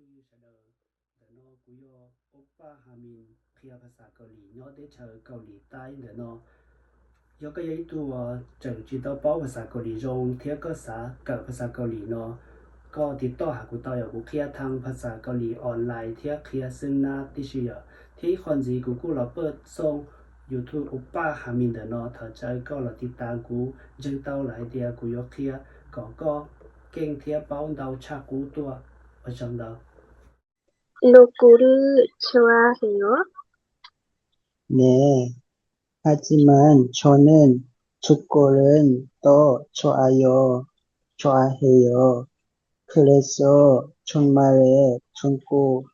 เดี๋ยวเนาะ กูยอโอปป้าฮามิน เคลียร์ภาษาเกาหลีเนาะ ได้เจอเกาหลีใต้เดี๋ยวเนาะ ยอก็ยออีตัวเจอจีนเต้าเป้าภาษาเกาหลีจงเทียบก็สาเกิดภาษาเกาหลีเนาะ ก็ติดต่อหากูต่ออย่ากูเคลียร์ทางภาษาเกาหลีออนไลน์เทียบเคลียร์ซึ่งหน้าที่เชียร์ที่คอนจีกูกู้เราเปิดส่ง YouTube โอปป้าฮามินเดี๋ยวเนาะ ถ้าเจอก็เราติดตามกูจึงเต้าหลายเดียกูยอเคลียร์ก็ก็เก่งเทียบเป้าเดาชากูตัวประจำเดา 누구를 좋아해요? 네, 하지만 저는 축구를 더 좋아요, 좋아해요. 그래서 주말에 축구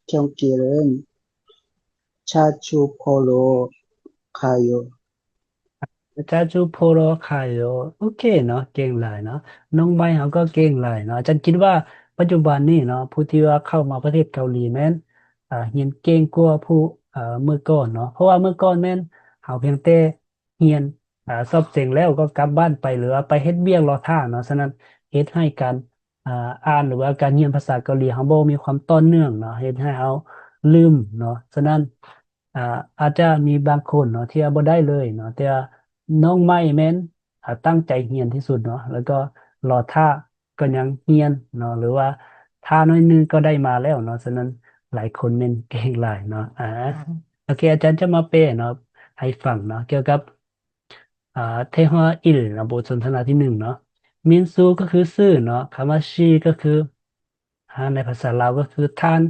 경기를 자주 보러 가요. ຈາຈູໂພໂລຄາໂຍ ໂອເຄເນາະ ເກັ່ງຫຼາຍເນາະ ນ້ອງໃໝ່ເຮົາກໍເກັ່ງຫຼາຍເນາະ ອາຈານຄິດວ່າປັດຈຸບັນນີ້ເນາະ ຜູ້ທີ່ວ່າເຂົ້າມາປະເທດເກົາຫຼີແມ່ນ ອ່າ ຮຽນເກັ່ງກວ່າຜູ້ ເອີ ເມື່ອກ່ອນເນາະ ເພາະວ່າເມື່ອກ່ອນແມ່ນເຮົາພຽງແຕ່ຮຽນ ອ່າ ສອບເສັງແລ້ວກໍກັບບ້ານໄປ ຫຼືວ່າໄປເຮັດວຽກລໍຖ້າເນາະ ສະນັ້ນເຮັດໃຫ້ການ ອ່າ ອ່ານ ຫຼືວ່າການຮຽນພາສາເກົາຫຼີເຮົາບໍ່ມີຄວາມຕໍ່ເນື່ອງເນາະ ເຮັດໃຫ້ເຮົາລືມເນາະ ສະນັ້ນ ອ່າ ອາດຈະມີບາງຄົນເນາະທີ່ວ່າບໍ່ໄດ້ເລີຍເນາະ ແຕ່ວ່ານ້ອງໃໝ່ແມ່ນ ອ່າ ຕັ້ງໃຈຮຽນທີ່ສຸດເນາະ ແລ້ວກໍລໍຖ້າກໍຍັງຮຽນເນາະ ຫຼືວ່າຖ້າໜ້ອຍໜຶ່ງກໍໄດ້ມາແລ້ວເນາະ ສະນັ້ນຫຼາຍຄົນແມ່ນເກັ່ງຫຼາຍເນາະ ອ່າ ໂອເຄ ອາຈານຈະມາແປເນາະ ໃຫ້ຟັງເນາະ ກ່ຽວກັບ ອ່າ ເທຮອອິນເນາະ ບົດສົນທະນາທີໜຶ່ງເນາະ ມິນຊູກໍຄືຊື່ເນາະ ຄາມາຊີກໍຄື ອ່າ ໃນພາສາລາວກໍຄືທ່ານ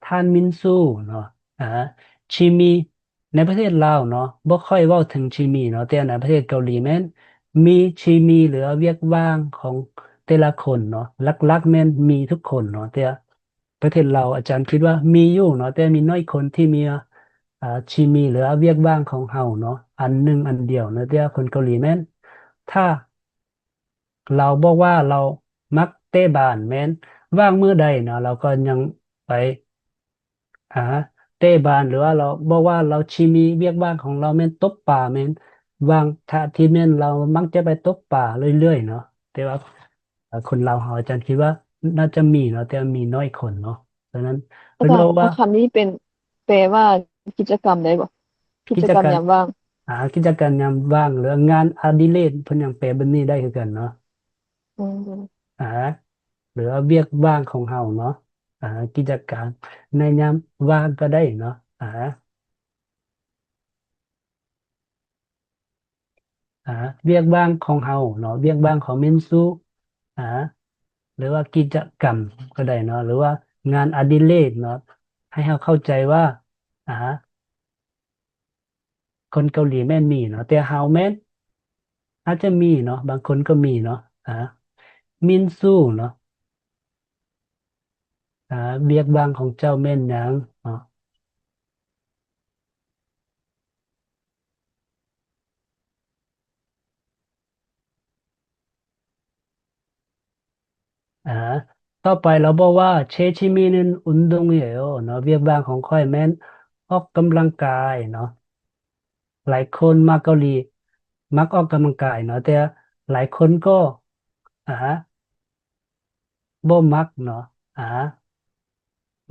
ທ່ານມິນຊູເນາະ ອ່າ ຊີມີ ໃນປະເທດລາວເນາະ ບໍ່ຄ່ອຍເວົ້າເຖິງຊີມີເນາະ ແຕ່ໃນປະເທດເກົາຫຼີແມ່ນມີຊີມີ ຫຼືວ່າວຽກວ່າງຂອງແຕ່ລະຄົນເນາະ ຫຼັກໆແມ່ນມີທຸກຄົນເນາະ ແຕ່ປະເທດລາວອາຈານຄິດວ່າມີຢູ່ເນາະ ແຕ່ມີໜ້ອຍຄົນທີ່ມີ ອ່າ ຊີມີ ຫຼືວ່າວຽກວ່າງຂອງເຮົາເນາະ ອັນໜຶ່ງອັນດຽວເນາະ ແຕ່ຄົນເກົາຫຼີແມ່ນ ຖ້າ ລາວບອກວ່າລາວມັກເຕະບານແມ່ນ ວ່າງມື້ໃດເນາະ ລາວກໍຍັງໄປ ອ່າ ເຕະບານ ຫຼືວ່າລາວບອກວ່າລາວຊິມີວຽກວ່າງຂອງລາວແມ່ນຕົກປາແມ່ນ ວ່າງເສົາອາທິດແມ່ນລາວມັກຈະໄປຕົກປາເລື້ອຍໆເນາະ ແຕ່ວ່າ ອ່າ ຄົນລາວເຮົາອາຈານຄິດວ່າໜ້າຈະມີເນາະ ແຕ່ວ່າມີໜ້ອຍຄົນເນາະ ສະນັ້ນ ອາຈານ ເພິ່ນເວົ້າວ່າ ຄຳນີ້ເປັນ ແປວ່າກິດຈະກຳໄດ້ບໍ່? ກິດຈະກຳຍາມວ່າງ ອ່າ ກິດຈະກຳຍາມວ່າງ ຫຼືວ່າງານອະດິເລກ ເພິ່ນຍັງແປແບບນີ້ໄດ້ຄືກັນເນາະ ອືມ ອ່າ ຫຼືວ່າວຽກວ່າງຂອງເຮົາເນາະ ອ່າ ກິດຈະການໃນຍາມວ່າງກໍໄດ້ເນາະ ອ່າ ອ່າ ວຽກວ່າງຂອງເຮົາເນາະ ວຽກວ່າງຂອງມິນຊູ ອ່າ ຫຼືວ່າກິດຈະກຳກໍໄດ້ເນາະ ຫຼືວ່າງານອະດິເລກເນາະ ໃຫ້ເຮົາເຂົ້າໃຈວ່າ ອ່າ ຄົນເກົາຫຼີແມ່ນມີເນາະ ແຕ່ເຮົາແມ່ນອາດຈະມີເນາະ ບາງຄົນກໍມີເນາະ ອ່າ ມິນຊູເນາະ ອ່າ ວຽກວ່າງຂອງເຈົ້າແມ່ນຫຍັງເນາະ? ອ່າ ຕໍ່ໄປລາວບອກວ່າ 취미는 운동이에요 ເນາະ ວຽກວ່າງຂອງຂ້ອຍແມ່ນອອກກຳລັງກາຍເນາະ ຫຼາຍຄົນມາເກົາຫຼີມັກອອກກຳລັງກາຍເນາະ ແຕ່ຫຼາຍຄົນກໍ ອ່າ ບໍ່ມັກເນາະ ອ່າ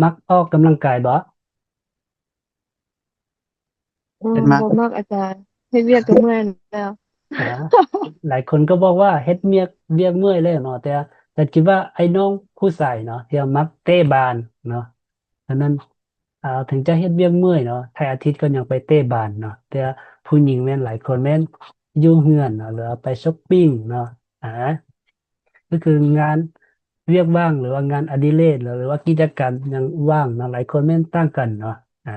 ມັກອອກກຳລັງກາຍບໍ່? ອືມ ບໍ່ມັກ ບໍ່ມັກອາຈານ ເຮັດວຽກກໍເມື່ອຍແລ້ວ ອ່າ ຫຼາຍຄົນກໍບອກວ່າເຮັດວຽກ ວຽກເມື່ອຍແລ້ວເນາະ ແຕ່ ແຕ່ຄິດວ່າໄອ້ນ້ອງຜູ້ຊາຍເນາະ ທີ່ວ່າມັກເຕະບານເນາະ ອັນນັ້ນ ອ່າ ເຖິງຈະເຮັດວຽກເມື່ອຍເນາະ ທ້າຍອາທິດກໍຍັງໄປເຕະບານເນາະ ແຕ່ຜູ້ຍິງແມ່ນຫຼາຍຄົນແມ່ນຢູ່ເຮືອນເນາະ ຫຼືວ່າໄປຊັອບປິງເນາະ ອ່າ ກໍຄືງານວຽກວ່າງ ຫຼືວ່າງານອະດິເລກ ຫຼືວ່າກິດຈະກຳຫຍັງວ່າງເນາະ ຫຼາຍຄົນແມ່ນຕ່າງກັນເນາະ ອ່າ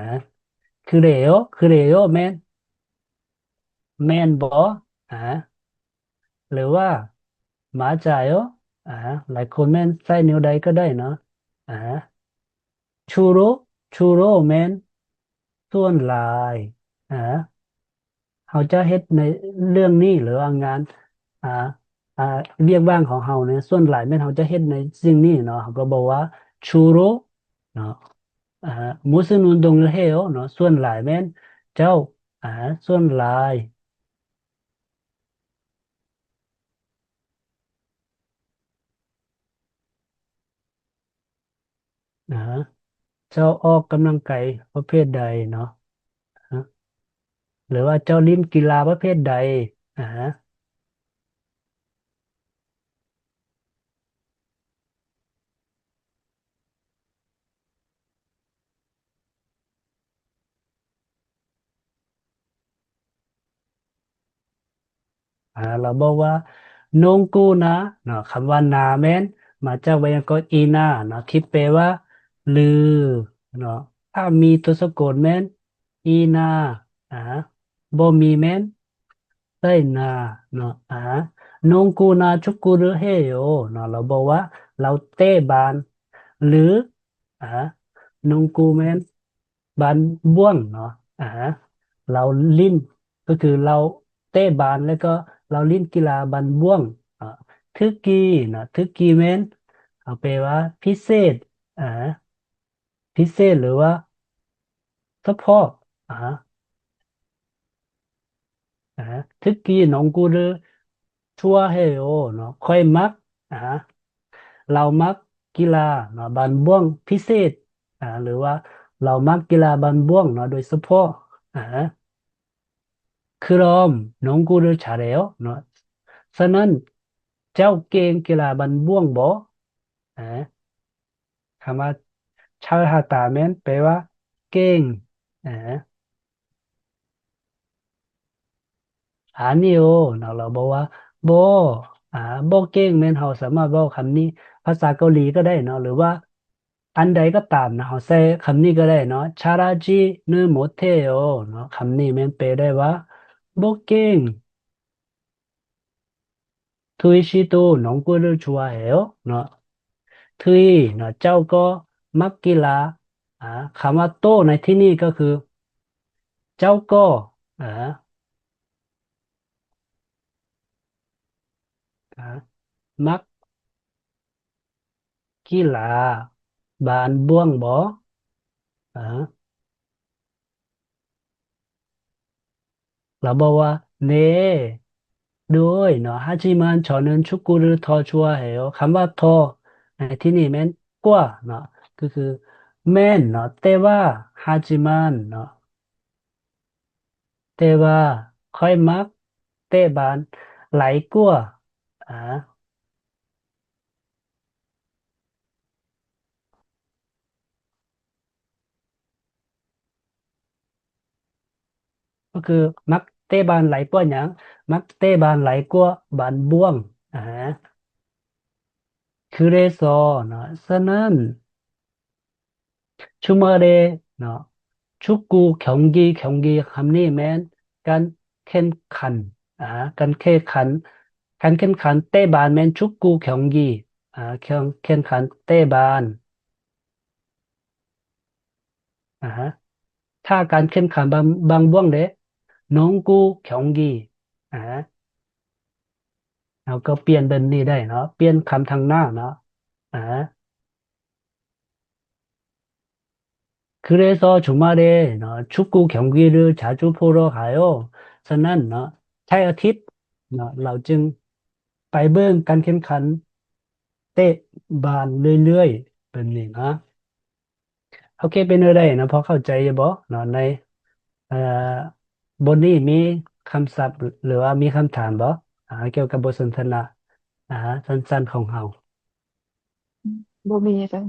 그래요? 그래요? ແມ່ນ ແມ່ນບໍ່? ອ່າ ຫຼືວ່າ 맞아요? ອ່າ ຫຼາຍຄົນແມ່ນໃຊ້ແນວໃດກໍໄດ້ເນາະ ອ່າ 주로, 주로 ແມ່ນສ່ວນຫຼາຍ ອ່າ ເຮົາຈະເຮັດໃນເລື່ອງນີ້ ຫຼືວ່າງານ ອ່າ ອ່າ ວຽກວ່າງຂອງເຮົານີ້ ສ່ວນຫຼາຍແມ່ນເຮົາຈະເຮັດໃນສິ່ງນີ້ເນາະ ເຮົາກໍບອກວ່າ 주로 ເນາະ ອ່າ 무슨 운동을 해요 ເນາະ ສ່ວນຫຼາຍແມ່ນເຈົ້າ ອ່າ ສ່ວນຫຼາຍ ອາ ເຈົ້າອອກກຳລັງກາຍປະເພດໃດເນາະ? ອາ ຫຼືວ່າເຈົ້າຫຼິ້ນກິລາປະເພດໃດ? ອາ ອາ ລາວບອກວ່າ "ܘງກູນາ" ເນາະ, ຄຳວ່າ ນາ ແມ່ນມາຈາກໄວຍາກອນ ອີນາ ເນາະ ທີ່ແປວ່າ ຫຼື ເນາະ, ຖ້າມີຕົວສະກົດແມ່ນ ອີນາ ອາ ບໍ່ມີແມ່ນ ໄຊນາ ເນາະ. ອາ "ܘງກູນາ ຊຸກກູຣຶເຮໂຍ" ເນາະ, ລາວບອກວ່າລາວເຕະບານ ຫຼື ອາ ນົງກູແມ່ນບານບ້ວງເນາະ. ອາ ລາວຫຼິ້ນ ກໍຄືລາວເຕະບານ ແລ້ວກໍລາວຫຼິ້ນກິລາບານບ້ວງເນາະ. ທຶກກີເນາະ, ທຶກກີແມ່ນ ເຮົາແປວ່າພິເສດ ອາ ພິເສດ ຫຼືວ່າສະເພາະ. ອາ ອາ ທຶກກີ ນົງກູຣຶ ຊວເຮໂອ ເນາະ, ຂ້ອຍມັກ ອາ ລາວມັກກິລາເນາະ ບານບ້ວງພິເສດ ອາ ຫຼືວ່າລາວມັກກິລາບານບ້ວງເນາະ ໂດຍສະເພາະ. ອາ 그럼 농구를 잘해요? ເນາະ, ສະນັ້ນ ເຈົ້າເກັ່ງກິລາບານບ້ວງບໍ? ອາ ຄຳວ່າ 잘 하다 ແມ່ນແປວ່າເກັ່ງ. ອາ 아니요 ເນາະ, ລາວບອກວ່າ ບໍ່ ອາ ບໍ່ເກັ່ງ ແມ່ນເຮົາສາມາດເວົ້າຄຳນີ້ ພາສາເກົາຫຼີກໍໄດ້ເນາະ ຫຼືວ່າອັນໃດກໍຕາມນະ ເຮົາໃຊ້ຄຳນີ້ກໍໄດ້ເນາະ. 잘하지는 못해요 ເນາະ, ຄຳນີ້ແມ່ນແປໄດ້ວ່າບໍ່ເກັ່ງ. 두희 씨도 농구를 좋아해요? ເນາະ, ທຸຍເນາະ ເຈົ້າກໍມັກກິລາ. ອາ ຄຳວ່າໂຕໃນທີ່ນີ້ກໍຄື ເຈົ້າກໍ ອາ ອາ ມັກ ກິລາບານບ້ວງບໍ? ອາ ລາວບອກວ່າ 네, ໂດຍເນາະ, 하지만 저는 축구를 더 좋아해요. ຄຳວ່າ 더 ໃນທີ່ນີ້ແມ່ນກວ່າເນາະ, ກໍຄືແມ່ນເນາະ, ແຕ່ວ່າ 하지만 ເນາະ ແຕ່ວ່າຂ້ອຍມັກເຕະບານຫຼາຍກວ່າ. ອາ ກໍຄືມັກເຕະບານຫຼາຍກວ່າຫຍັງ? ມັກເຕະບານຫຼາຍກວ່າບານບ້ວງ. ອາ 그래서 ເນາະ, ສະນັ້ນ 주말에 ເນາະ, 축구 경기, 경기 ຄຳນີ້ແມ່ນການແຂ່ງຂັນ, ອາ, ການແຂ່ງຂັນ, ການແຂ່ງຂັນເຕະບານແມ່ນ 축구 경기, ອາ, ແຂ່ງ, ແຂ່ງຂັນເຕະບານ. ອາ, ຖ້າການແຂ່ງຂັນບາງ, ບາງບ່ວງເດ້, 농구 경기, ອາ, ເຮົາກໍປ່ຽນແບບນີ້ໄດ້ເນາະ, ປ່ຽນຄຳທາງໜ້າເນາະ, ອາ. 그래서 주말에 ເນາະ, 축구 경기를 자주 보러 가요. ສະນັ້ນເນາະ, ໃນອາທິດເນາະ, ລາວຈຶ່ງໄປເບິ່ງການແຂ່ງຂັນເຕະບານເລື້ອຍໆ ແບບນີ້ເນາະ. ໂອເຄ, ເປັນແນວໃດເນາະ, ພໍເຂົ້າໃຈຢູ່ບໍ່ເນາະ? ໃນ, ເອີ, ບົດນີ້ມີຄຳສັບ ຫຼືວ່າມີຄຳຖາມບໍ່? ອາ, ກ່ຽວກັບບົດສົນທະນາ, ອາ, ສັ້ນໆຂອງເຮົາ. ບໍ່ມີອາຈານ.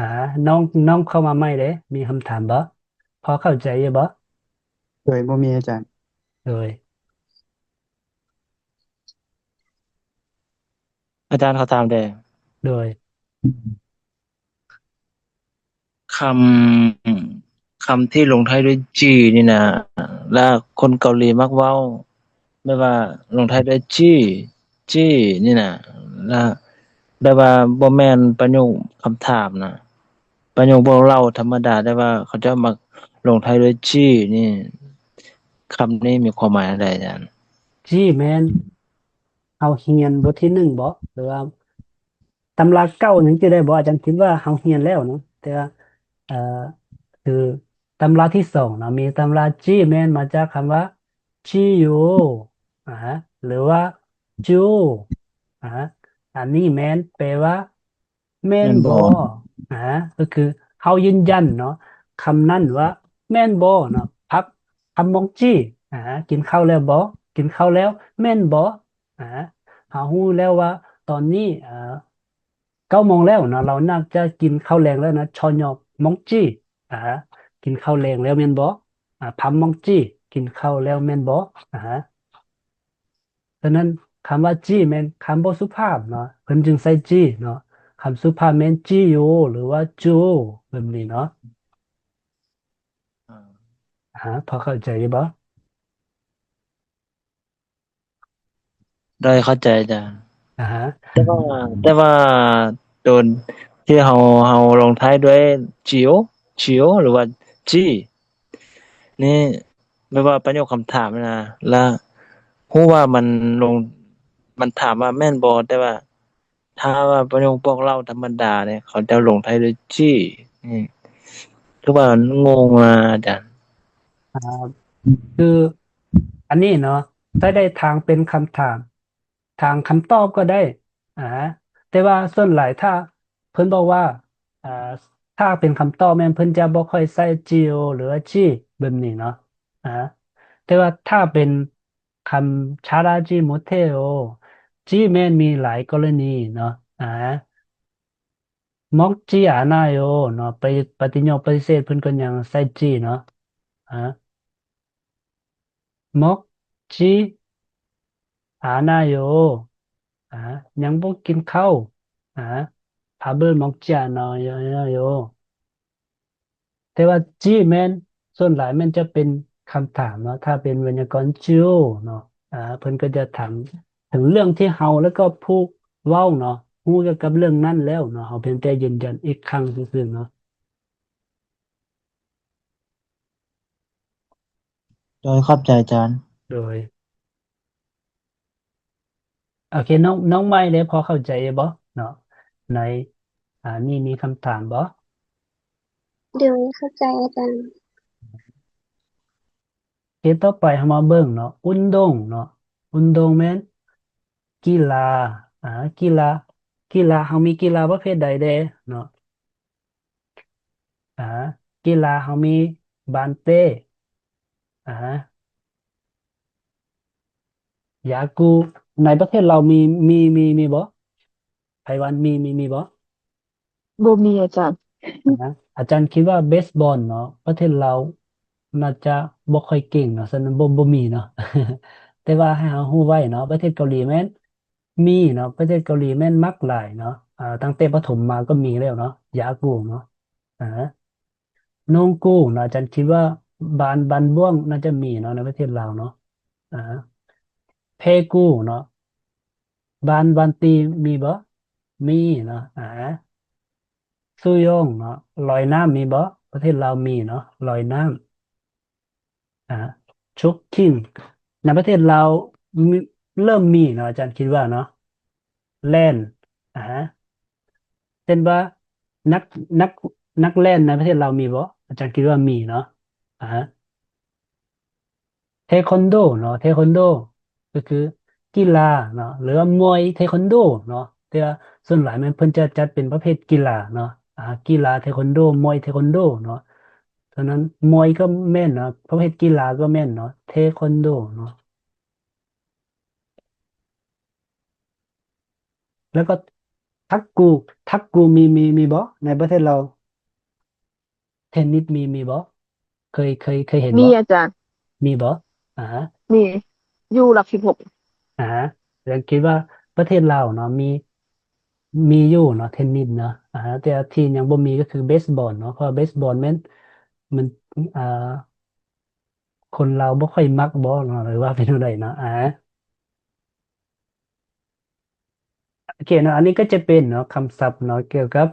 ອາ, ນ້ອງ, ນ້ອງເຂົ້າມາໃໝ່ເດ້, ມີຄຳຖາມບໍ່? ພໍເຂົ້າໃຈຢູ່ບໍ່? ໂດຍ, ບໍ່ມີອາຈານ. ໂດຍ. ອາຈານ ຂໍຖາມແດ່. ໂດຍ. ຄຳ, ຄຳທີ່ລົງທ້າຍດ້ວຍ ຈີ ນີ້ນະ, ລະຄົນເກົາຫຼີມັກເວົ້າ ແບບວ່າລົງທ້າຍດ້ວຍ ຈີ ຈີ ນີ້ນະ, ລະ ແບບວ່າບໍ່ແມ່ນປະໂຫຍກຄຳຖາມນະ, ປະໂຫຍກບອກເລົ່າທຳມະດາ, ແຕ່ວ່າເຂົາເຈົ້າມັກລົງທ້າຍດ້ວຍ ຈີ ນີ້, ຄຳນີ້ມີຄວາມໝາຍແນວໃດອາຈານ? ຈີ ແມ່ນເຮົາຮຽນບົດທີໜຶ່ງບໍ ຫຼືວ່າ ຕຳລາເກົ່າຫຍັງຈະໄດ້ບໍ່? ອາຈານຄິດວ່າເຮົາຮຽນແລ້ວເນາະ, ແຕ່ວ່າ ເອີ ຄືຕຳລາທີສອງເນາະ, ມີຕຳລາ ຈີ ແມ່ນມາຈາກຄຳວ່າ ຈີໂຢ ອາ ຫຼືວ່າ ຈູ ອາ ອັນນີ້ແມ່ນແປວ່າ ແມ່ນບໍ່? ແມ່ນບໍ່? ນະ ກໍຄືເຮົາຢືນຢັນເນາະ ຄຳນັ້ນວ່າແມ່ນບໍ່ເນາະ. ພັກ ຄຳ 먹지 ນະ ກິນເຂົ້າແລ້ວບໍ່? ກິນເຂົ້າແລ້ວແມ່ນບໍ່? ນະ ເຮົາຮູ້ແລ້ວວ່າຕອນນີ້ ເອີ ເກົ້າໂມງແລ້ວເນາະ ລາວໜ້າຈະກິນເຂົ້າແລງແລ້ວນະ. 저녁 먹지 ນະ ກິນເຂົ້າແລງແລ້ວແມ່ນບໍ່? ອາ 밥 먹지 ກິນເຂົ້າແລ້ວແມ່ນບໍ່? ນະ ສະນັ້ນ ຄຳວ່າ 지 ແມ່ນຄຳບໍ່ສຸພາບເນາະ ເພິ່ນຈຶ່ງໃສ່ 지 ເນາະ. ຄຳສຸພາບແມ່ນ 지요 ຫຼືວ່າ 주 ແບບນີ້ເນາະ. ອາ ອາ ພໍເຂົ້າໃຈຢູ່ບໍ່? ໂດຍ ເຂົ້າໃຈອາຈານ. ອາຮະ ແຕ່ວ່າ ແຕ່ວ່າໂຕນທີ່ເຮົາ ເຮົາລົງທ້າຍດ້ວຍ 지요 ຫາ 지요 ຫຼືວ່າ 지 ນີ້ ແບບວ່າປະໂຫຍກຄຳຖາມນະ ລະຮູ້ວ່າມັນລົງ ມັນຖາມວ່າແມ່ນບໍ່ ແຕ່ວ່າຖ້າວ່າປະໂຫຍກບອກເລົ່າທຳມະດານີ້ ເຂົາເຈົ້າລົງທ້າຍດ້ວຍ 지 ນີ້ ຄືວ່າມັນງົງນະອາຈານ. ອາ ຄືອັນນີ້ເນາະ ໃຊ້ໄດ້ທັງເປັນຄຳຖາມ ທາງຄຳຕອບກໍໄດ້ ອາ ແຕ່ວ່າສ່ວນຫຼາຍຖ້າເພິ່ນບອກວ່າ ອາ ຖ້າເປັນຄຳຕອບແມ່ນເພິ່ນຈະບໍ່ຄ່ອຍໃຊ້ 지요 ຫຼືວ່າ 지 ແບບນີ້ເນາະ. ອາ ແຕ່ວ່າຖ້າເປັນຄຳ 잘하지 못해요 지 ແມ່ນມີຫຼາຍກໍລະນີເນາະ. ອາ 먹지 않아요 ເນາະ ໄປປະຕິໂຍກປະຕິເສດ ເພິ່ນກໍຍັງໃຊ້ 지 ເນາະ. ອາ 먹지 않아요 ອາ ຍັງບໍ່ກິນເຂົ້າ. ອາ 밥을 먹지 않아요 ແຕ່ວ່າ 지 ແມ່ນ ສ່ວນຫຼາຍແມ່ນຈະເປັນຄຳຖາມເນາະ ຖ້າເປັນໄວຍາກອນ 지 요 ເນາະ. ອາ ເພິ່ນກໍຈະຖາມເຖິງເລື່ອງທີ່ເຮົາ ແລ້ວກໍຜູ້ເວົ້າເນາະ ຮູ້ກ່ຽວກັບເລື່ອງນັ້ນແລ້ວເນາະ ເຮົາພຽງແຕ່ຢືນຢັນອີກຄັ້ງຊື່ໆເນາະ. ໂດຍ ຂອບໃຈອາຈານ. ໂດຍ ໂອເຄ ນ້ອງ ນ້ອງໃໝ່ເດ້ ພໍເຂົ້າໃຈຢູ່ບໍ່ເນາະ? ໃນ ອາ ນີ້ມີຄຳຖາມບໍ່? ໂດຍ ເຂົ້າໃຈອາຈານ. ໂອເຄ ຕໍ່ໄປເຮົາມາເບິ່ງເນາະ 운동 ເນາະ. 운동 ແມ່ນ ກິລາ ອາ ກິລາ ກິລາ ເຮົາມີກິລາປະເພດໃດແດ່ເນາະ? ອາ ກິລາເຮົາມີບານເຕ ອາ ຢາກູ ໃນປະເທດລາວມີ ມີ ມີ ມີບໍ່? ໄພວັນ ມີ ມີ ມີບໍ່? ບໍ່ມີອາຈານ. ອາ ອາຈານຄິດວ່າເບສບອນເນາະ ປະເທດລາວໜ້າຈະບໍ່ຄ່ອຍເກັ່ງເນາະ ສະນັ້ນບໍ່ ບໍ່ມີເນາະ. ແຕ່ວ່າໃຫ້ເຮົາຮູ້ໄວ້ເນາະ ປະເທດເກົາຫຼີແມ່ນ ມີເນາະ ປະເທດເກົາຫຼີແມ່ນມັກຫຼາຍເນາະ. ອາ ຕັ້ງແຕ່ປະຖົມມາກໍມີແລ້ວເນາະ ຢາກູເນາະ. ອາ ໂນງກູເນາະ ອາຈານຄິດວ່າບານ ບານບ້ວງໜ້າຈະມີເນາະ ໃນປະເທດລາວເນາະ. ອາ ເພກູເນາະ ບານ ບານຕີມີບໍ່? ມີເນາະ. ອາ ຊູຢອງເນາະ ລອຍນ້ຳມີບໍ່? ປະເທດລາວມີເນາະ ລອຍນ້ຳ. ອາ ຈັອກກິງ ໃນປະເທດລາວມີ ເລີ່ມມີເນາະ ອາຈານຄິດວ່າເນາະ ແລ່ນ. ອາ ເຊັ່ນວ່າ ນັກ ນັກ ນັກແລ່ນໃນປະເທດລາວມີບໍ່? ອາຈານຄິດວ່າມີເນາະ. ອາ ເທຄວັນໂດເນາະ ເທຄວັນໂດ ກໍຄືກິລາເນາະ ຫຼືວ່າມວຍເທຄວັນໂດເນາະ. ແຕ່ວ່າສ່ວນຫຼາຍແມ່ນເພິ່ນຈະຈັດເປັນປະເພດກິລາເນາະ ອາ ກິລາເທຄວັນໂດ ມວຍເທຄວັນໂດເນາະ. ສະນັ້ນມວຍກໍແມ່ນເນາະ ປະເພດກິລາກໍແມ່ນເນາະ ເທຄວັນໂດເນາະ. ແລ້ວກໍທັກກູ ທັກກູມີ ມີ ມີບໍ່ໃນປະເທດລາວ? ເທນນິດມີ ມີບໍ່? ເຄີຍ ເຄີຍ ເຄີຍເຫັນບໍ່? ມີອາຈານ. ມີບໍ່? ອາຮະ ມີ ຢູ່ຫຼັກສິບຫົກ. ອາຮະ ແສດງຄິດວ່າປະເທດລາວເນາະ ມີ ມີຢູ່ເນາະ ເທນນິດເນາະ. ອາຮະ ແຕ່ທີ່ຍັງບໍ່ມີກໍຄືເບສບອນເນາະ ເພາະວ່າເບສບອນແມ່ນ ມັນ ອາ ຄົນລາວບໍ່ຄ່ອຍມັກບໍ່ເນາະ ຫຼືວ່າເປັນແນວໃດເນາະ? ອາ ໂອເຄເນາະ ອັນນີ້ກໍຈະເປັນເນາະ ຄຳສັບເນາະ ກ່ຽວກັບ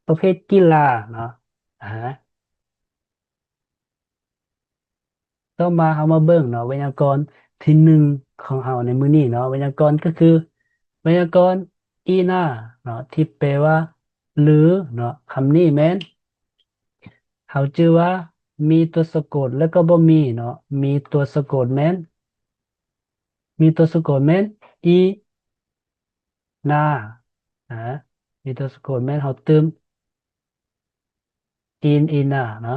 ປະເພດກິລາເນາະ. ອາ ຕໍ່ມາເຮົາມາເບິ່ງເນາະ ໄວຍາກອນທີໜຶ່ງຂອງເຮົາໃນມື້ນີ້ເນາະ. ໄວຍາກອນກໍຄືໄວຍາກອນ 이 나 ເນາະ ທີ່ແປວ່າ ຫຼື ເນາະ. ຄຳນີ້ແມ່ນ ເຮົາຈື່ວ່າມີຕົວສະກົດ ແລ້ວກໍບໍ່ມີເນາະ. ມີຕົວສະກົດແມ່ນ ມີຕົວສະກົດແມ່ນ 이 나 ອາ ມີຕົວສະກົດແມ່ນເຮົາຕື່ມ ອີນ ອີນາເນາະ.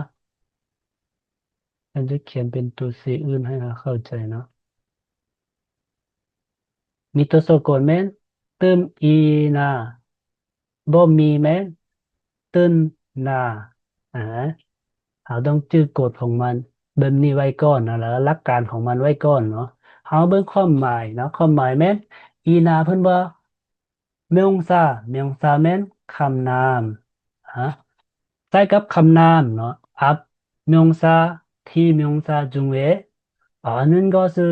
ເຮົາຈະຂຽນເປັນຕົວ C ອື່ນໃຫ້ເຮົາເຂົ້າໃຈເນາະ. ມີຕົວສະກົດແມ່ນ ຕື່ມ ອີນາ, ບໍ່ມີແມ່ນ ຕື່ນ ນາ. ອາ ເຮົາຕ້ອງຈື່ກົດຂອງມັນແບບນີ້ໄວ້ກ່ອນເນາະ ແລ້ວຫຼັກການຂອງມັນໄວ້ກ່ອນເນາະ. ເຮົາເບິ່ງຄວາມໝາຍເນາະ. ຄວາມໝາຍແມ່ນ ອີນາ ເພິ່ນວ່າ ມຽອງຊາ, ມຽອງຊາແມ່ນຄຳນາມ ອາ ໃຊ້ກັບຄຳນາມເນາະ. ອາບ ມຽອງຊາ, ທີ ມຽອງຊາ, ຈຸງເວ ອາ ເງິນກໍຊື້,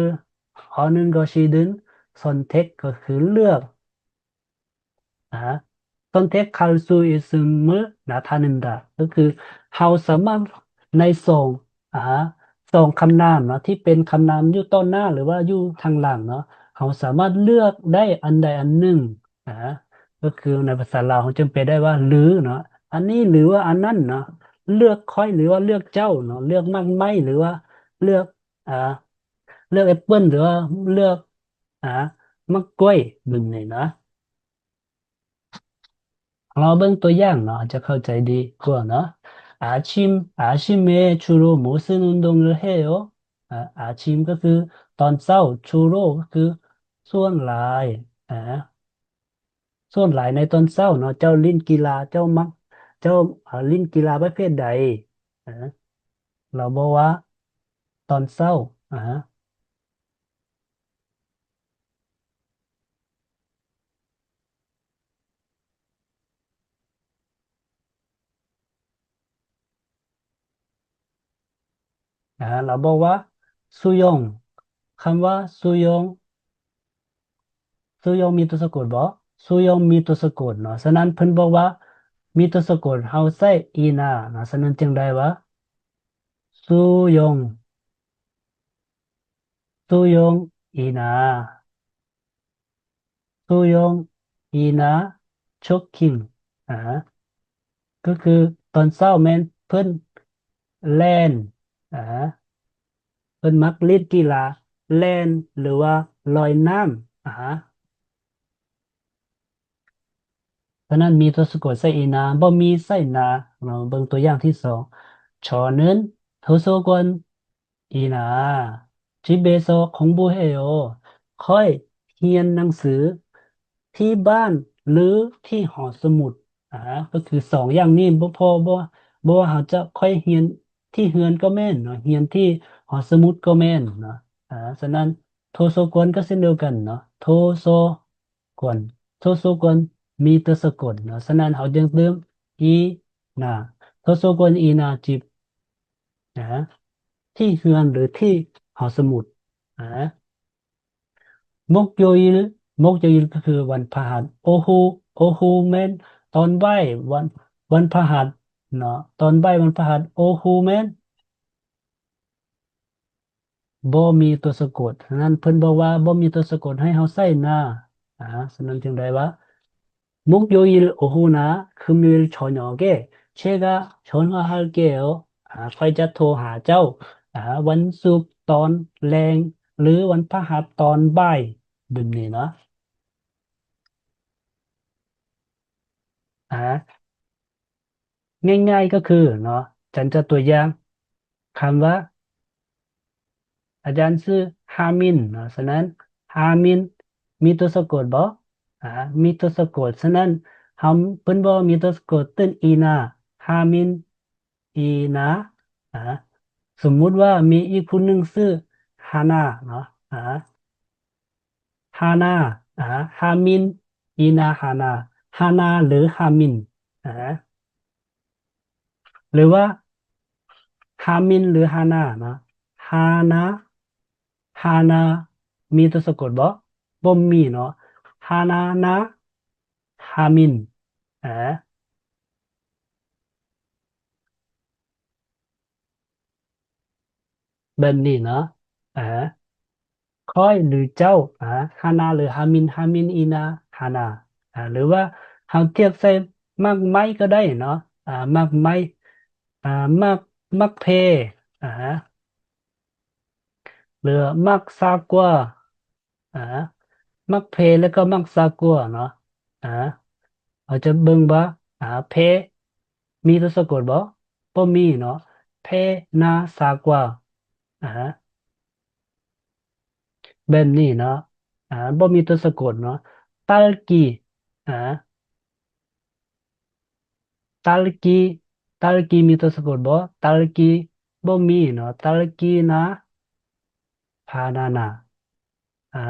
ອາ ເງິນກໍຊີດຶງ, ຊອນເທັກ ກໍຄືເລືອກ ອາ ຊອນເທັກ ຄາລຊູ ອິດຊືມ ນາທານິນດາ ກໍຄືເຮົາສາມາດໃນສອງ ອາ ສອງຄຳນາມເນາະ ທີ່ເປັນຄຳນາມຢູ່ຕໍ່ໜ້າ ຫຼືວ່າຢູ່ທາງຫຼັງເນາະ ເຮົາສາມາດເລືອກໄດ້ອັນໃດອັນໜຶ່ງ ອາ ກໍຄືໃນພາສາລາວເຮົາຈຶ່ງແປໄດ້ວ່າ ຫຼື ເນາະ ອັນນີ້ ຫຼືວ່າອັນນັ້ນເນາະ ເລືອກຂ້ອຍ ຫຼືວ່າເລືອກເຈົ້າເນາະ ເລືອກໝາກໄມ້ ຫຼືວ່າເລືອກ ອາ ເລືອກແອັບເປິ້ນ ຫຼືວ່າເລືອກ ອາ ໝາກກ້ວຍ ແບບນີ້ນະ. ເຮົາເບິ່ງຕົວຢ່າງເນາະ ຈະເຂົ້າໃຈດີກວ່າເນາະ. 아침, 아침에 주로 무슨 운동을 해요? ອາ 아침 ກໍຄືຕອນເຊົ້າ, 주로 ກໍຄືສ່ວນຫຼາຍ ອາ ສ່ວນຫຼາຍໃນຕອນເຊົ້າເນາະ ເຈົ້າຫຼິ້ນກິລາ ເຈົ້າມັກ ເຈົ້າ ອາ ຫຼິ້ນກິລາປະເພດໃດ? ອາ ລາວບອກວ່າຕອນເຊົ້າ ອາ ອາ ລາວບອກວ່າ 수영. ຄຳວ່າ 수영, 수영 ມີຕົວສະກົດບໍ່? 수영 ມີຕົວສະກົດເນາະ ສະນັ້ນເພິ່ນບອກວ່າ ມີຕົວສະກົດ ເຮົາໃຊ້ 이나 ເນາະ ສະນັ້ນຈຶ່ງໄດ້ວ່າ 수영, 수영 이나, 수영 이나 조깅. ອາ ກໍຄືຕອນເຊົ້າແມ່ນເພິ່ນແລ່ນ ອາ ເພິ່ນມັກຫຼິ້ນກິລາແລ່ນ ຫຼືວ່າລອຍນ້ຳ ອາ ສະນັ້ນມີຕົວສະກົດໃສ່ 이나, ບໍ່ມີໃສ່ 나. ເຮົາເບິ່ງຕົວຢ່າງທີສອງ 저는 도서관 이나 집에서 공부해요. ຂ້ອຍຮຽນໜັງສືທີ່ບ້ານ ຫຼື ທີ່ຫໍສະໝຸດ ອາ ກໍຄືສອງຢ່າງນີ້ ບໍ່ພໍ ບໍ່ ບໍ່ວ່າເຮົາຈະ ຂ້ອຍຮຽນທີ່ເຮືອນກໍແມ່ນເນາະ ຮຽນທີ່ຫໍສະໝຸດກໍແມ່ນເນາະ ອາ ສະນັ້ນ 도서관 ກໍເຊັ່ນດຽວກັນເນາະ 도서관, 도서관 ມີຕົວສະກົດເນາະ ສະນັ້ນເຮົາຈຶ່ງເຕີມ 이나, 도서관 이나 집 ນະ ທີ່ເຮືອນ ຫຼື ທີ່ຫໍສະໝຸດ ນະ 목요일, 목요일 ກໍຄືວັນພະຫັດ 오후, 오후 ແມ່ນຕອນບ່າຍວັນ ວັນພະຫັດເນາະ ຕອນບ່າຍວັນພະຫັດ 오후 ແມ່ນ ບໍ່ມີຕົວສະກົດ ສະນັ້ນເພິ່ນບອກວ່າບໍ່ມີຕົວສະກົດ ໃຫ້ເຮົາໃສ່ 나 ອາ ສະນັ້ນຈຶ່ງໄດ້ວ່າ 목요일 오후나 금요일 저녁에 제가 전화할게요. ອາ ຂ້ອຍຈະໂທຫາເຈົ້າ ອາ ວັນສຸກຕອນແລງ ຫຼື ວັນພະຫັດຕອນບ່າຍ ແບບນີ້ເນາະ ອາ ງ່າຍໆກໍຄືເນາະ ຈັນຈະຕົວຢ່າງ ຄຳວ່າ ອາຈານຊື່ 하민 ເນາະ ສະນັ້ນ 하민 ມີຕົວສະກົດບໍ່? ອາ ມີຕົວສະກົດ ສະນັ້ນ ເຮົາ ເພິ່ນບໍ່ມີຕົວສະກົດ 뜬, 이나, 하민, 이나 ອາ ສົມມຸດວ່າມີອີກຜູ້ໜຶ່ງຊື່ 하나 ເນາະ ອາ 하나 ອາ 하민, 이나, 하나, 하나 ຫຼື 하민 ອາ ຫຼືວ່າ 하민 ຫຼື 하나 ເນາະ 하나, 하나 ມີຕົວສະກົດບໍ່? ບໍ່ມີເນາະ 하나, 나, 하민 ອາ ແບບນີ້ເນາະ ອາ ຂ້ອຍ ຫຼື ເຈົ້າ ອາ 하나 ຫຼື 하민, 하민 이나 하나 ອາ ຫຼືວ່າເຮົາທຽບໃສ່ໝາກໄມ້ກໍໄດ້ເນາະ ອາ ໝາກໄມ້ ອາ ໝາກ ໝາກແພ ອາ ຫຼືໝາກສາກົວ ອາ ໝາກແພ ແລ້ວກໍໝາກສາກົວເນາະ ອາ ເຮົາຈະເບິ່ງວ່າ ອາ ແພ ມີຕົວສະກົດບໍ່? ບໍ່ມີເນາະ ເພນາຊາກວາ ອາ ແບບນີ້ເນາະ ອາ ບໍ່ມີຕົວສະກົດເນາະ ຕັລກີ ອາ ຕາລະກີ ຕາລະກີມີຕົວສະກົດບໍ່? ຕາລະກີບໍ່ມີເນາະ ຕາລະກີນາ ພານານາ ອາ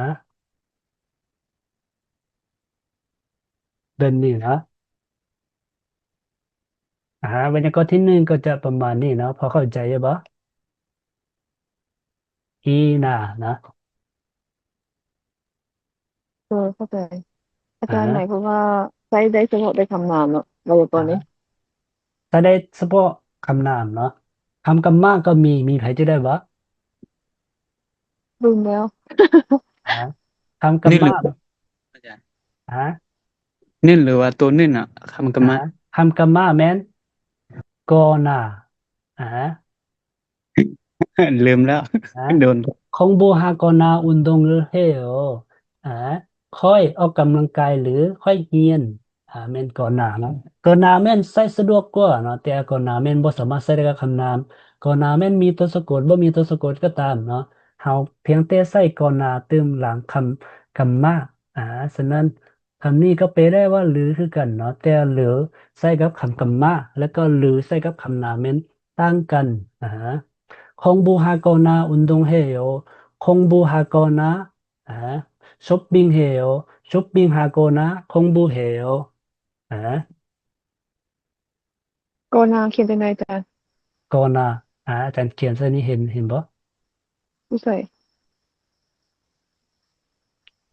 ແບບນີ້ເນາະ ອາ ໄວຍາກອນທີໜຶ່ງກໍຈະປະມານນີ້ເນາະ ພໍເຂົ້າໃຈຢູ່ບໍ່? ອີນານະ ເອີ ເຂົ້າໃຈ. ອາຈານ ອາ ໝາຍຄວາມວ່າໃຊ້ໄດ້ສະເພາະແຕ່ຄຳນາມເນາະ ໄວຍາກອນນີ້ ອາ ໃຊ້ໄດ້ສະເພາະຄຳນາມເນາະ ຄຳກຳມະກໍມີ ມີໃຜຈື່ໄດ້ບໍ່? ລືມແລ້ວ ອາ ຄຳກຳມະ ອາ ເນັ້ນ ຫຼືວ່າໂຕເນັ້ນນະ ຄຳກຳມະ ອາ ຄຳກຳມະແມ່ນ ກໍນາ ອາ ລືມແລ້ວ ອາ ໂດນ ຄົງບູຮາກໍນາ ອຸນດົງ ຫຼື ເຮໂອ ອາ ຂ້ອຍອອກກຳລັງກາຍ ຫຼື ຂ້ອຍຮຽນ ອາ ແມ່ນກໍນາເນາະ ກໍນາແມ່ນໃຊ້ສະດວກກວ່າເນາະ ແຕ່ກໍນາແມ່ນບໍ່ສາມາດໃຊ້ໄດ້ກັບຄຳນາມ ກໍນາແມ່ນມີຕົວສະກົດ ບໍ່ມີຕົວສະກົດກໍຕາມເນາະ ເຮົາພຽງແຕ່ໃຊ້ກໍນາຕື່ມຫຼັງຄຳກຳມະ ອາ ສະນັ້ນ ຄຳນີ້ກໍແປໄດ້ວ່າ ຫຼື ຄືກັນເນາະ ແຕ່ ຫຼື ໃຊ້ກັບຄຳກຳມະ ແລ້ວກໍ ຫຼື ໃຊ້ກັບຄຳນາມແມ່ນຕ່າງກັນ ອາ ຄົງບູຮາກໍນາ ອຸນດົງເຮໂອ ຄົງບູຮາກໍນາ ອາ ຊັອບປິງເຮໂອ ຊັອບປິງຮາກໍນາ ຄົງບູເຮໂອ ອາ ກໍນາຂຽນຈັ່ງໃດອາຈານ? ກໍນາ ອາ ອາຈານຂຽນໃສ່ນີ້ ເຫັນ ເຫັນບໍ່? ຢູ່ໃສ?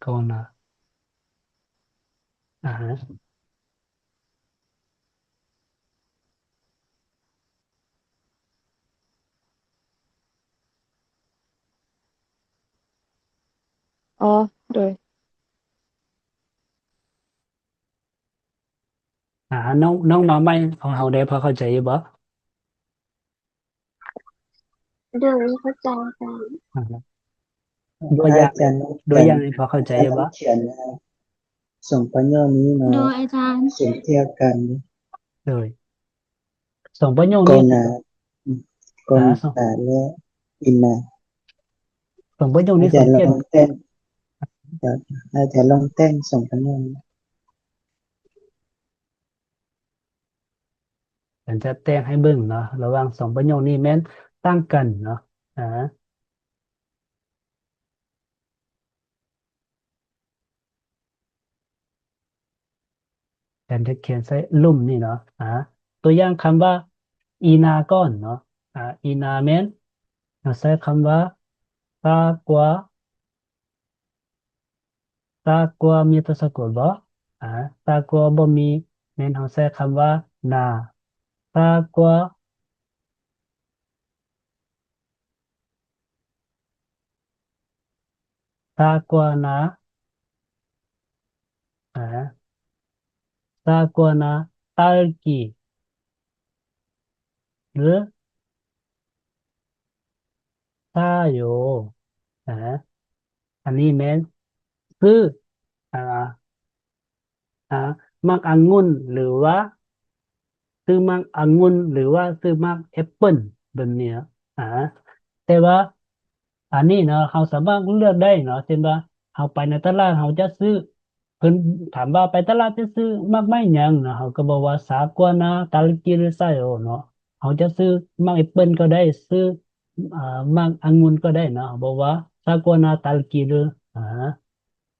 ກໍນາ ອາຮະ ອໍ ໂດຍ. ອາ ນ້ອງ ນ້ອງມາໃໝ່ຂອງເຮົາໄດ້ພໍເຂົ້າໃຈຢູ່ບໍ່? ໂດຍ ເຂົ້າໃຈເຈົ້າ. ອາ ຕົວຢ່າງ ອາຈານ ຕົວຢ່າງນີ້ພໍເຂົ້າໃຈຢູ່ບໍ່? ຂຽນສອງປະໂຫຍກນີ້ເນາະ ໂດຍອາຈານ ສຽງທຽບກັນ ໂດຍ ສອງປະໂຫຍກນີ້ ກໍນາ ອືມ ກໍນາ ອາ ແລະ ອີນາ ສອງປະໂຫຍກນີ້ ອາຈານລອງແຕ່ງ ອາຈານລອງແຕ່ງສອງປະໂຫຍກນີ້ ອາຈານຈະແຕ່ງໃຫ້ເບິ່ງເນາະ ລະຫວ່າງສອງປະໂຫຍກນີ້ແມ່ນຕ່າງກັນເນາະ ອາ. ແທນທີ່ຂຽນໃສ່ລຸ່ມນີ້ເນາະ ອາ ຕົວຢ່າງຄຳວ່າ ອີນາກ່ອນເນາະ ອາ ອີນາແມ່ນ ເຮົາໃຊ້ຄຳວ່າ ຊາກວາ ຊາກວາ ມີຕົວສະກົດບໍ່? ອາ ຊາກວາບໍ່ມີ ແມ່ນເຮົາໃຊ້ຄຳວ່າ ນາ ຊາກວາ ຊາກວານາ ອາ ຊາກວານາ ຕາລະກີ ຫຼື ຊາໂຍ ອາ ອັນນີ້ແມ່ນ ຊື້ ອາ ອາ ໝາກອະງຸ່ນ ຫຼືວ່າ ຊື້ໝາກອະງຸ່ນ ຫຼືວ່າຊື້ໝາກແອັບເປິ້ນ ແບບນີ້ເນາະ ອາ ແຕ່ວ່າອັນນີ້ເນາະ ເຮົາສາມາດເລືອກໄດ້ເນາະ ເຊັ່ນວ່າ ເຮົາໄປໃນຕະຫຼາດ ເຮົາຈະຊື້ ເພິ່ນຖາມວ່າ ໄປຕະຫຼາດຈະຊື້ໝາກໄມ້ຫຍັງເນາະ ເຮົາກໍບອກວ່າ ຊາກວານາ ຕາລະກີ ຫຼື ຊາໂຍເນາະ ເຮົາຈະຊື້ໝາກແອັບເປິ້ນກໍໄດ້ ຊື້ ອາ ໝາກອະງຸ່ນກໍໄດ້ເນາະ ເຮົາບອກວ່າ ຊາກວານາ ຕາລະກີ ຫຼື ອາ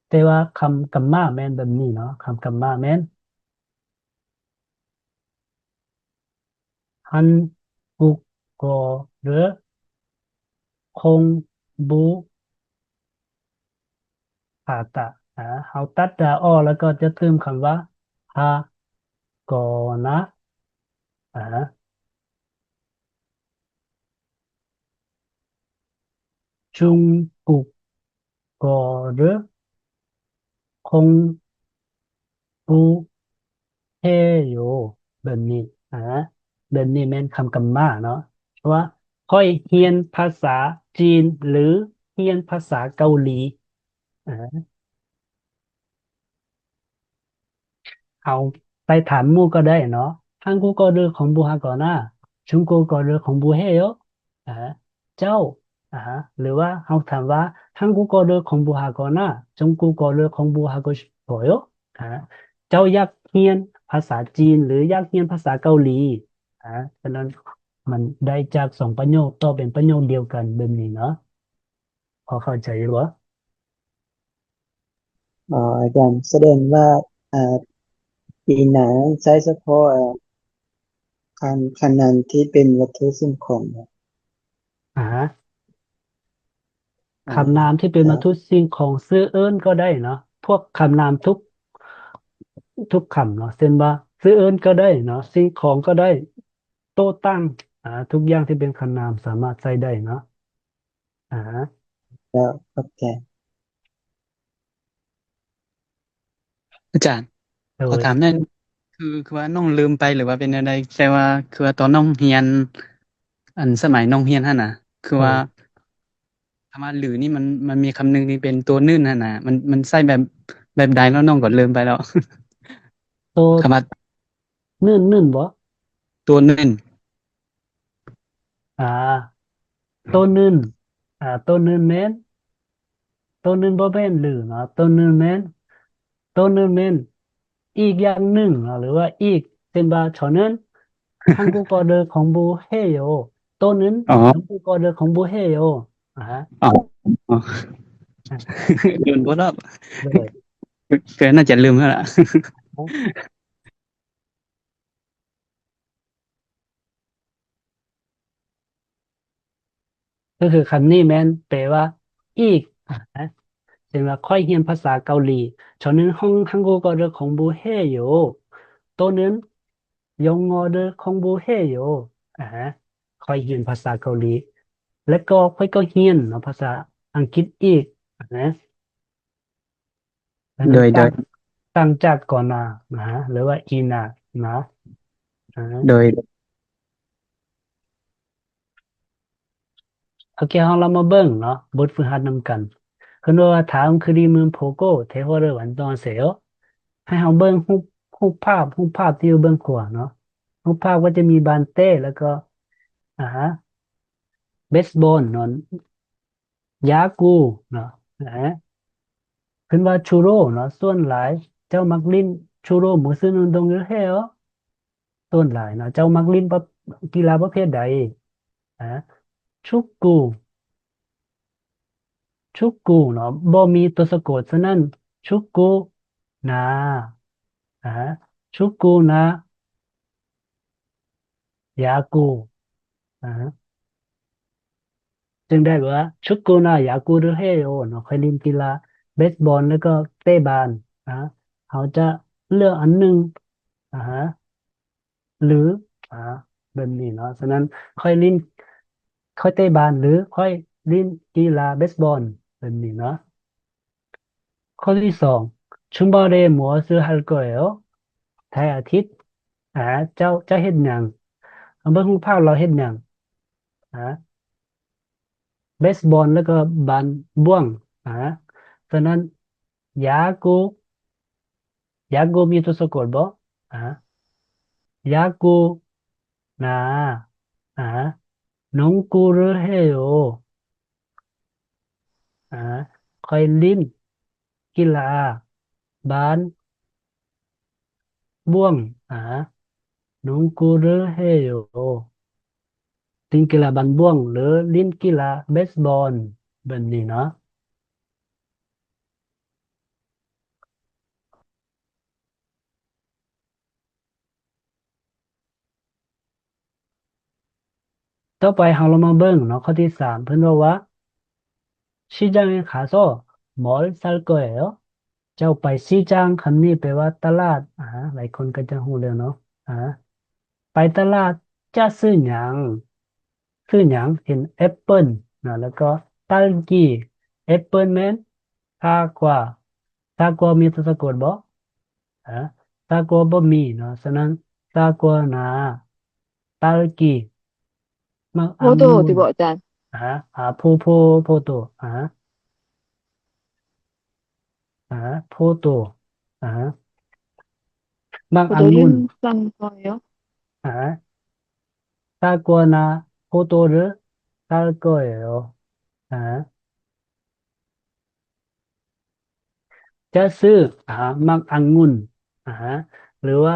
ແຕ່ວ່າຄຳກຳມະແມ່ນແບບນີ້ເນາະ ຄຳກຳມະແມ່ນ ຮັນກຸໂກ ຫຼື ຄົງບຸຄາຕະ ອາ ເຮົາຕັດດາອອກ ແລ້ວກໍຈະຕື່ມຄຳວ່າ ຮາ ກໍນາ ອາ ຈຸງກຸກ ກໍ ຫຼື ຄົງກູເຮໂຍ ແບບນີ້ ອາ ແບບນີ້ແມ່ນຄຳກຳມະເນາະ ເພາະວ່າຂ້ອຍຮຽນພາສາຈີນ ຫຼື ຮຽນພາສາເກົາຫຼີ ອາ ເຮົາໄປຖາມໝູ່ກໍໄດ້ເນາະ ຮານກູໂກ ຫຼື ຄົງບູຮາກໍນາ 중국어를 공부해요. ອາ ເຈົ້າ ອາ ຫຼືວ່າເຮົາຖາມວ່າ 한국어를 공부하거나 중국어를 공부하고 싶어요. ອາ ເຈົ້າຢາກຮຽນພາສາຈີນ ຫຼືຢາກຮຽນພາສາເກົາຫຼີ. ອາ ສະນັ້ນມັນໄດ້ຈາກສອງປະໂຫຍກ ຕອບເປັນປະໂຫຍກດຽວກັນແບບນີ້ເນາະ. ພໍເຂົ້າໃຈຢູ່ບໍ່? ອໍ ອາຈານ ສະແດງວ່າ ອາ ອີນາໃຊ້ສະເພາະ ອາ ຄຳ ຄຳນາມທີ່ເປັນວັດຖຸສິ່ງຂອງ. ອາ ອາ ຄຳນາມທີ່ເປັນວັດຖຸສິ່ງຂອງ ຊື່ເອີ້ນກໍໄດ້ເນາະ ພວກຄຳນາມທຸກ ທຸກຄຳເນາະ ເຊັ່ນວ່າ ຊື່ເອີ້ນກໍໄດ້ເນາະ ສິ່ງຂອງກໍໄດ້ ໂຕຕັ້ງ ອາ ທຸກຢ່າງທີ່ເປັນຄຳນາມສາມາດໃຊ້ໄດ້ເນາະ. ອາ ແລ້ວ ຂອບໃຈ ອາຈານ. ໂດຍ ຂໍຖາມແດ່ ຄື ຄືວ່ານ້ອງລືມໄປ ຫຼືວ່າເປັນແນວໃດ? ແຕ່ວ່າຄືວ່າຕອນນ້ອງຮຽນ ອັນສະໄໝນ້ອງຮຽນຫັ້ນນະ ຄືວ່າ ໂດຍ ຄຳວ່າ ຫຼື ນີ້ມັນ ມັນມີຄຳໜຶ່ງທີ່ເປັນໂຕໜຶ່ງຫັ້ນນະ ມັນ ມັນໃຊ້ແບບ ແບບໃດເນາະ? ນ້ອງກໍລືມໄປແລ້ວ. ໂຕ ຄຳວ່າ ໜຶ່ງ ໜຶ່ງບໍ? ໂຕໜຶ່ງ ອາ ໂຕໜຶ່ງ ອາ ໂຕໜຶ່ງແມ່ນ ໂຕໜຶ່ງບໍ່ແມ່ນ ຫຼື ເນາະ ໂຕໜຶ່ງແມ່ນ ໂຕໜຶ່ງແມ່ນ ອີກຢ່າງໜຶ່ງເນາະ ຫຼືວ່າອີກ ເຊັ່ນວ່າ 저는 한국어를 공부해요. ໂຕໜຶ່ງ ອໍ 한국어를 공부해요. ອາ ອໍ ອໍ ລືມບໍ່ລອບ ໂດຍ ກໍໜ້າຈະລືມແລ້ວລະ. ກໍຄືຄຳນີ້ແມ່ນແປວ່າອີກ ເຊັ່ນວ່າ ຂ້ອຍຮຽນພາສາເກົາຫຼີ 저는 한국어를 공부해요. ໂຕໜຶ່ງ 영어를 공부해요. ອາ ຂ້ອຍຮຽນພາສາເກົາຫຼີ ແລະກໍຂ້ອຍກໍຮຽນເນາະ ພາສາອັງກິດອີກ ອາ ໂດຍ ໂດຍ ຕ່າງຈາກກ່ອນໜ້ານະ ຫຼືວ່າອີນານະ ອາ ໂດຍ ໂອເຄ ເຮົາລອງມາເບິ່ງເນາະ ບົດຝຶກຫັດນຳກັນ. ເພິ່ນບອກວ່າ 다음 그림을 보고 대화를 완성하세요. ໃຫ້ເຮົາເບິ່ງຮູບ ຮູບພາບ ຮູບພາບທີ່ຢູ່ເບື້ອງຂວາເນາະ ຮູບພາບກໍຈະມີບານເຕະ ແລ້ວກໍ ອາ ເບສບອນເນາະ ຢາກູເນາະ ເອີ ເພິ່ນວ່າ 주로 ເນາະ ສ່ວນຫຼາຍ ເຈົ້າມັກຫຼິ້ນ 주로 무슨 운동을 해요? ສ່ວນຫຼາຍເນາະ ເຈົ້າມັກຫຼິ້ນປະ ກິລາປະເພດໃດ? ອາ 축구. 축구 ເນາະ ບໍ່ມີຕົວສະກົດ ສະນັ້ນ 축구나. ອາ 축구나. ຢາກູ ອາ ຈຶ່ງໄດ້ວ່າ 축구나 야구를 해요 ເນາະ ຂ້ອຍຫຼິ້ນກິລາເບສບອນ ແລ້ວກໍເຕະບານ. ອາ ເຮົາຈະເລືອກອັນໜຶ່ງ ອາ ຫຼື ອາ ແບບນີ້ເນາະ ສະນັ້ນ ຂ້ອຍຫຼິ້ນ ຂ້ອຍເຕະບານ ຫຼື ຂ້ອຍຫຼິ້ນກິລາເບສບອນ ແບບນີ້ເນາະ. ຂໍ້ທີສອງ 주말에 무엇을 할 거예요? ທ້າຍອາທິດ ອາ ເຈົ້າຈະເຮັດຫຍັງ? ເຮົາເບິ່ງຮູບພາບ ລາວເຮັດຫຍັງ? ອາ ເບສບອນ ແລ້ວກໍບານບ້ວງ. ອາ ສະນັ້ນ ຢາກູ ຢາກູມີຕົວສະກົດບໍ່? ອາ 야구나. ອາ 농구를 해요. ອາ ຂ້ອຍຫຼິ້ນກິລາບານບ້ວງ. ອາ 농구를 해요. ຫຼິ້ນກິລາບານບ້ວງ ຫຼື ຫຼິ້ນກິລາເບສບອນ ແບບນີ້ເນາະ. ຕໍ່ໄປເຮົາລອງມາເບິ່ງເນາະ ຂໍ້ທີສາມ ເພິ່ນເວົ້າວ່າ 시장에 가서 뭘 살 거예요? ເຈົ້າໄປຊີຈາງ ຄຳນີ້ແປວ່າຕະຫຼາດ. ອາ ຫຼາຍຄົນກໍຈະຮູ້ແລ້ວເນາະ. ອາ ໄປຕະຫຼາດຈະຊື້ຫຍັງ? ຊື້ຫຍັງ? ເຫັນແອັບເປິນເນາະ ແລ້ວກໍ 딸기. ແອັບເປິນແມ່ນ 사과. 사과 ມີຕົວສະກົດບໍ່? ອາ 사과 ບໍ່ມີເນາະ ສະນັ້ນ 사과나. ຕາລະກີ ໝາກອາມຸ່ນ ໂພໂຕຕິບໍອາຈານ? ອາ ອາ ໂພ ໂພ ໂພໂຕ ອາ ອາ ໂພໂຕ ອາ ໝາກອາມຸ່ນ ອາ ອາ 사거나 포도를 살 거예요. ອາ ຈະຊື້ ອາ ໝາກອະງຸ່ນ ອາ ຫຼືວ່າ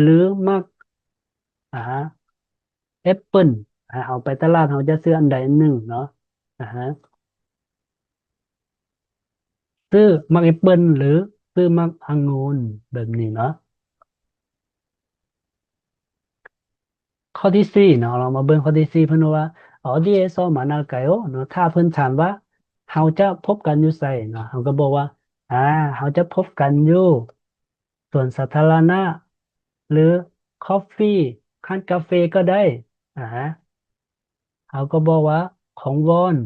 ຫຼືໝາກ ອາ ແອັບເປິ້ນ ອາ ເຮົາໄປຕະຫຼາດ ເຮົາຈະຊື້ອັນໃດອັນໜຶ່ງເນາະ ອາ ຊື້ໝາກແອັບເປິ້ນ ຫຼື ຊື້ໝາກອະງຸ່ນ ແບບນີ້ເນາະ. ຂໍ້ທີສີ່ເນາະ ເຮົາມາເບິ່ງຂໍ້ທີສີ່ ເພິ່ນວ່າ 어디에서 만날까요? ເນາະ ຖ້າເພິ່ນຖາມວ່າ ເຮົາຈະພົບກັນຢູ່ໃສເນາະ ເຮົາກໍບອກວ່າ ອາ ເຮົາຈະພົບກັນຢູ່ສວນສາທາລະນະ ຫຼື ຄອບຟີ ຮ້ານກາເຟກໍໄດ້ ອາ ເຮົາກໍບອກວ່າ 공원.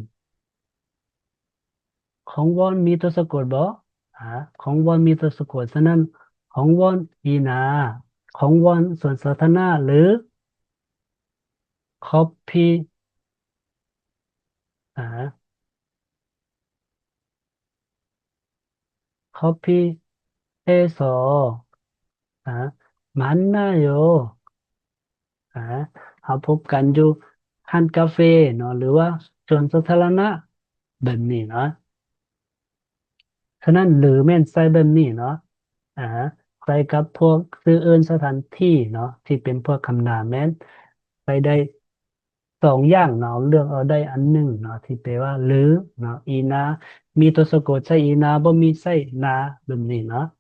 공원 ມີຕົວສະກົດບໍ່? ອາ 공원 ມີຕົວສະກົດ ສະນັ້ນ 공원이나 ຄອງວອນ ສວນສາທາລະນະ ຫຼື 커피 ອາ 커피에서 ອາ 만나요. ອາ ເຮົາພົບກັນຢູ່ຮ້ານກາເຟເນາະ ຫຼືວ່າສວນສາທາລະນະ ແບບນີ້ເນາະ. ສະນັ້ນ ຫຼື ແມ່ນໃຊ້ແບບນີ້ເນາະ ອາ ໃຊ້ກັບພວກຊື່ເອີ້ນສະຖານທີ່ເນາະ ທີ່ເປັນພວກຄຳນາມ ແມ່ນໃຊ້ໄດ້ສອງຢ່າງເນາະ ເລືອກເອົາໄດ້ອັນໜຶ່ງເນາະ ທີ່ແປວ່າ ຫຼື ເນາະ 이나 ມີຕົວສະກົດໃຊ້ 이나 ບໍ່ມີໃຊ້ 나 ແບບນີ້ເນາະ.